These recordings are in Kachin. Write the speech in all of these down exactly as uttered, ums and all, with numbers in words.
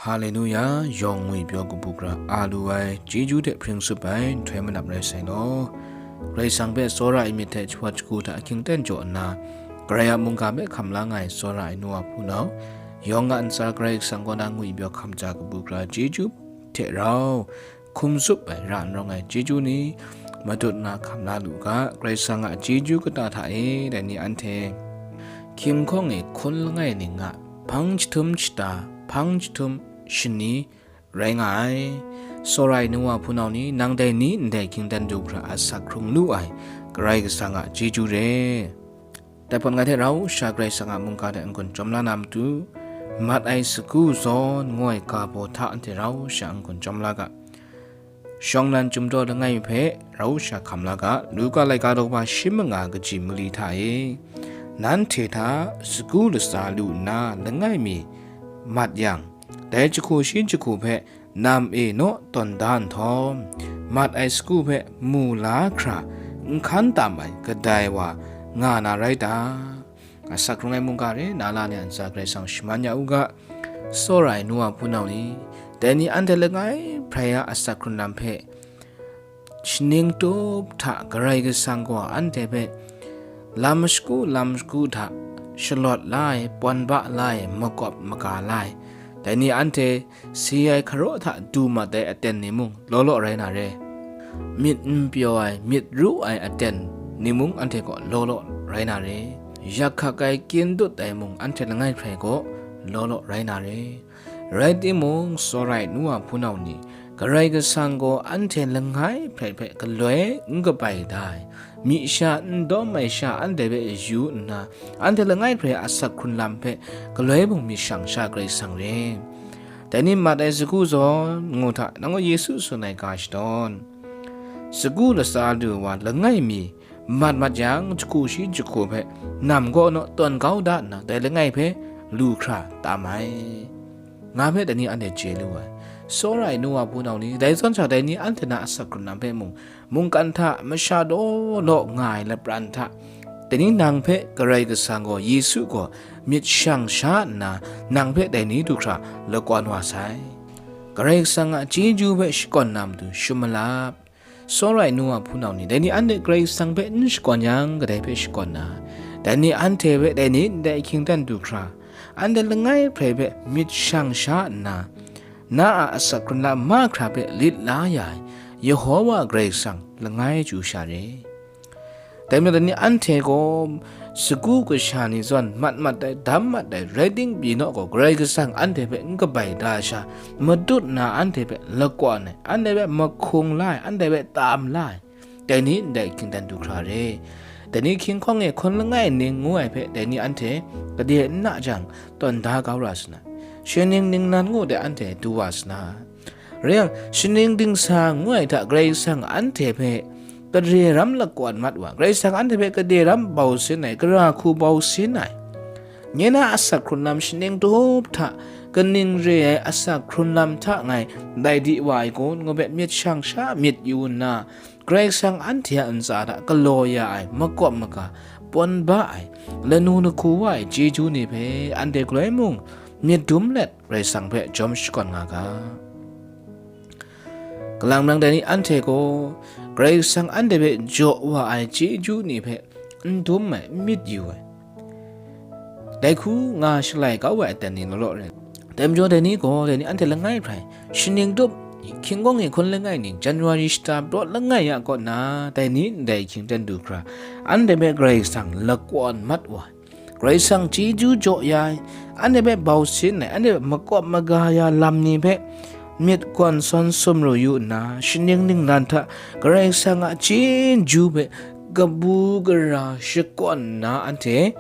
Haleluya, yawng ngwi pyaw kabu gara a lu ai, chyeju hte hpring tsup ai nhtoi manap rai sai law. Karai Kasang hpe tsawra ai myit hte jahpawt jahku hta ahkying ten jaw nna, Karai a mungga hpe hkam la nga ai tsawra ai nu wa hpunau, yawng a ntsa Karai Kasang kaw na ngwi pyaw hkam ja kabu gara chyeju hte rau, hkum tsup ai ra n rawng ai chyeju ni, madut na hkam la lu ga, Karai Kasang a chyeju kata hta e, dai ni anhte hkying hkawng e hkun langai ning a hpang jahtum shata, hpang jahtum shani rai nga ai. Tsawra ai nu wa hpunau ni, nang dai ni ndai hkying dan du hkra asak hkrung lu ai Karai Kasang a chyeju re. Dai hpawt ngai hte rau sha Karai Kasang a mungga hte n-gun chyawm la na matu, mat ai sagu zawn ngu ai ga baw hta anhte rau sha n-gun chyawm la ga. Shawng nnan chyum daw langai hpe rau sha hkam la ga, Luka laika daw kaba shi manga kaji mali hta e, nanhte hta sagu latsa lu nna langai mi mat yang, dai jahku shi jahku hpe nam e naw tawn da nhtawm, mat ai sagu hpe mu la hkra n hkan tam ai kadai wa nga na rai ta? Asak hkrung ai mungga re na la ni a ntsa Karai Kasang shaman ya u ga, tsawra ai nu wa hpunau ni, dai ni anhte langai hprai a asak hkrun lam hpe shaning tup hta Karai Kasang gaw anhte hpe lam shagu lam shagu hta shalawt la ai, pawn ba la ai, makawp maga la ai. Dai ni anhte si ai hkaraw hta du mat ai aten ni mung law law rai na re. Myit n pyaw ai, myit ru ai aten ni mung anhte kaw law law rai na re. Yak hkak ai kyin dut ai mung anhte langai hprai kaw law law rai na re. Rai timung, tsawra ai nu wa hpunau ni, Karai Kasang gaw anhte langai hprai hpe galoi n kabai da ai, myi sha n dawm ai sha anhte hpe yu nna, anhte langai hprai a asak hkrun lam hpe galoi mung myit shang sha Karai Kasang re. Dai ni mat ai sagu zawn ngu hta, nang gaw Yesu tsun ai ga shadawn, sagu latsa lu wa langai mi mat mat yang, jahku shi jahku hpe nam kaw naw tawn kau da nna, dai langai hpe lu hkra tam ai, nga hpe dai ni anhte chye lu ai. Tsawra ai nu wa hpunau ni, dai zawn sha dai ni anhte na asak hkrun lam hpe mung, mungkan hta masha daw law nga ai lapran hta, dai ni nang hpe Karai Kasang gaw, Yesu gaw myit shang sha nna, nang hpe dai ni du hkra lakawn wa sai. Karai Kasang a chyeju hpe shakawn na matu shum malap. Tsawra ai nu wa hpunau ni, dai ni anhte Karai Kasang hpe n shakawn yang, kadai hpe shakawn na? Dai ni anhte hpe dai ni ndai ahkying dan du hkra, anhte langai hprai hpe myit shang sha nna, na a asak hkrun lam mahkra hpe lit la ya ai Yehowa Karai Kasang langai chyu sha re. Dai majaw, dai ni anhte gaw sagu kasha ni zawn mat mat ai, dam mat ai, rai timung pyi naw gaw, Karai Kasang anhte hpe n kabai da sha, matut nna anhte hpe lakawn ai, anhte hpe mahkung la ai, anhte hpe tam la ai, dai ni ndai hkying dan du hkra re. Dai ni hkying hkawng e hkun langai ning ngu ai hpe, dai ni anhte gade n na jang, tawn da kau ra sa na? Shaning ningnan ngu de anhte du wa sa na? Rai yang, shaning dingsa ngu ai hta Karai Kasang anhte hpe gade ram lakawn mat wa, Karai Kasang anhte hpe gade ram bau sin ai, gara hku bau sin ai, nye na asak hkrun lam shaning tup hta kaning re ai asak hkrun lam hta ngai dai di wa ai kun, ngu hpe myit shang sha myit yu nna, Karai Kasang anhte a ntsa hta galaw ya ai, makawp maga, pawn ba ai, lanu lahku wa ai chyeju ni hpe anhte galoi mung myit dum let, Karai Kasang hpe jawm shakawn nga ga. Kalang nang dai ni anhte gaw Karai Kasang anhte hpe jaw wa ai chyeju ni hpe n dum ai, n myit yu ai, dai hku nga shalai kau ai aten ni law law rai. Dai majaw, dai ni gaw, dai ni anhte langai hprai, shaning tup, hkying hkawng e hkun langai ning, January shata prawt langai ya kaw na, dai ni ndai hkying dan du hkra, anhte hpe Karai Kasang lakawn mat wa ai, Karai Kasang chyeju jaw ya ai, anhte hpe bau sin ai, anhte hpe makawp maga ya lam ni hpe myit gawn sawn sumru yu nna, shaning ningnan hta Karai Kasang a chyeju hpe kabu gara shakawn nna, anhte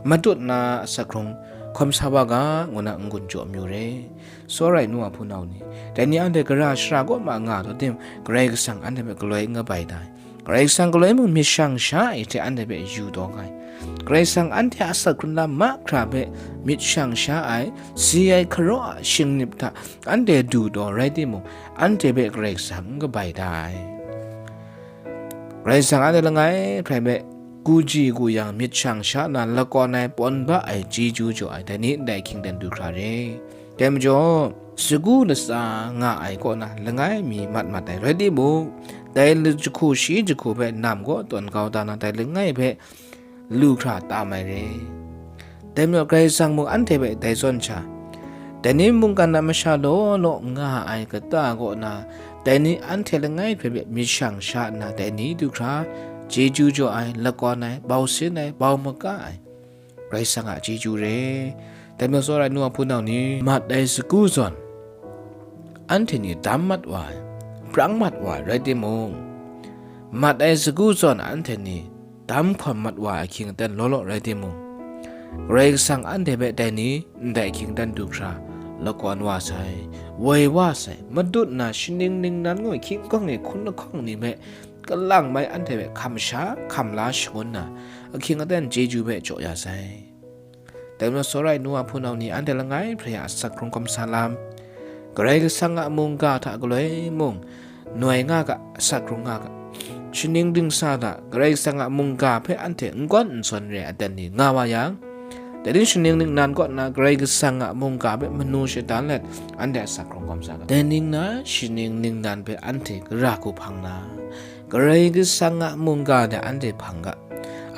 matut na asak hkrung hkawm sa wa ga, ngu na n-gun jaw amyu re. Tsawra ai nu wa hpunau ni, dai ni anhte gara shara kaw ma nga taw tim, Karai Kasang anhte hpe galoi n kabai da ai. Karai Kasang galoi mung myit shang sha ai hte anhte hpe yu taw nga ai. Karai Kasang anhte a asak hkrun lam mahkra hpe myit shang sha ai, si ai hkaraw a shingnip hta anhte du taw rai timung, anhte hpe Karai Kasang n kabai da ai. Karai Kasang anhte langai hprai hpe, gu ji gu yang myit shang sha na lakawn ai, pawn ba ai, chyeju jaw ai, dai ni ndai hkying dan du hkra re. Dai majaw, sagu latsa nga ai kaw na langai mi mat mat ai rai timung, dai jahku shi jahku hpe nam kaw tawn kau da na dai langai hpe lu hkra tam ai re. Dai majaw Karai Kasang mung anhte hpe dai zawn sha, dai ni mungkan a masha law law nga ai kata kaw na, dai ni anhte langai hpe hpe myit shang sha nna, dai ni du hkra chyeju jaw ai, lakawn ai, bau sin ai, bau maka ai, Karai Kasang a chyeju re. Dai majaw tsawra ai nu a hpunau ni, mat ai sagu zawn anhte ni dam mat wa ai, prang mat wa ai rai timung, mat ai sagu zawn anhte ni dam hkawm mat wa ai ahkying aten law law rai timung, Karai Kasang anhte hpe dai ni ndai ahkying aten du hkra lakawn wa sai, woi wa sai, matut nna shaning ningnan ngu ai hkying hkawng e hkun lahkawng ni hpe kalang mai anhte hpe hkam sha, hkam la shangun na, ahkying aten chyeju hpe jaw ya sai. Dai majaw tsawra ai nu a hpunau ni, anhte langai hpre a asak hkrung hkawm sa lam, Karai Kasang a mungga hta galoi mung, noi nga ga, asak hkrung nga ga, shaning dingsa hta Karai Kasang a mungga hpe anhte n gawn n sawn re ai aten ni nga wa yang, dai ni shaning ningnan kaw nna Karai Kasang a mungga hpe manu shadan let, anhte asak hkrung hkawm sa ga. Dai ning na shaning ningnan hpe anhte gara hku hpang na, Karai Kasang a mungga de anhte hpang ga.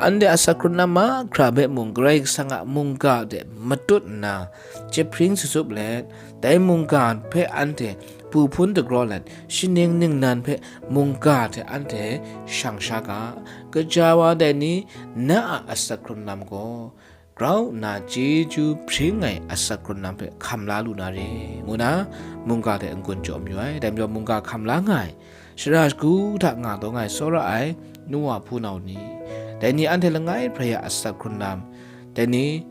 Anhte asak hkrun na mahkra hpe mung Karai Kasang a mungga de matut nna, jahpring sutsup let, dai mungga hpe anhte pu hpun dagraw let, shaning ningnan hpe mungga hte anhte shang sha ga. Kaja wa dai ni, na a asak hkrun lam gaw, grau nna chyeju hpring ai asak hkrun lam hpe hkam la lu na re, ngu na mungga hte n-gun jaw mayu ai. Dai majaw mungga hkam la nga ai, shara shagu hta nga taw nga ai tsawra ai nu wa hpunau ni, dai ni anhte langai hpre a asak hkrun lam, dai ni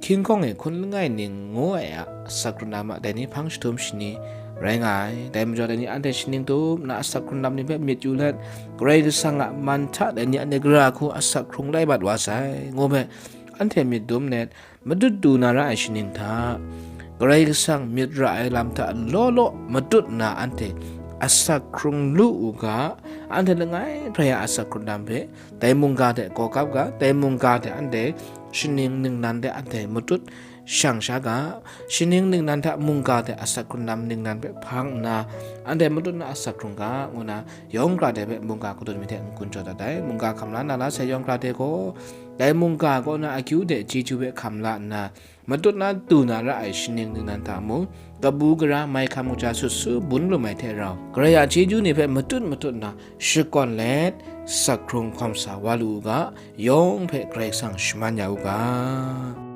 hkying hkawng e hkun langai ning ngu ai a asak hkrun lam a, dai ni hpang jahtum shani rai nga ai. Dai majaw dai ni anhte shaning tum nna asak hkrun lam ni hpe myit yu let, Karai Kasang a man hta dai ni anhte gara hku asak hkrung lai mat wa sai, ngu hpe anhte myit dum let, matut du na ra ai shaning hta, Karai Kasang myit ra ai lam hta law law matut nna anhte asak hkrung lu u ga. Anhte langai hpre a asak hkrun lam hpe dai mungga hte gaw kap ga, dai mungga hte anhte shaning ningnan hte anhte matut shang sha ga, shaning ningnan hta mungga hte asak hkrun lam ningnan hpe hpang nna, anhte matut nna asak hkrung ga, ngu na yawng hkra de hpe mungga hkadun mi hte n-gun jaw dat ai. Mungga hkam la na la sai yawng hkra de gaw, dai mungga kaw na akyu de chyeju hpe hkam la nna, matut na du na ra ai shaning ningnan hta mung, kabu gara, mai hkam kaja sut su bun lum ai hte rau, Karai a chyeju ni hpe matut matut nna shakawn let, asak hkrung hkawm sa wa lu u ga, yawng hpe Karai Kasang shaman ya u ga.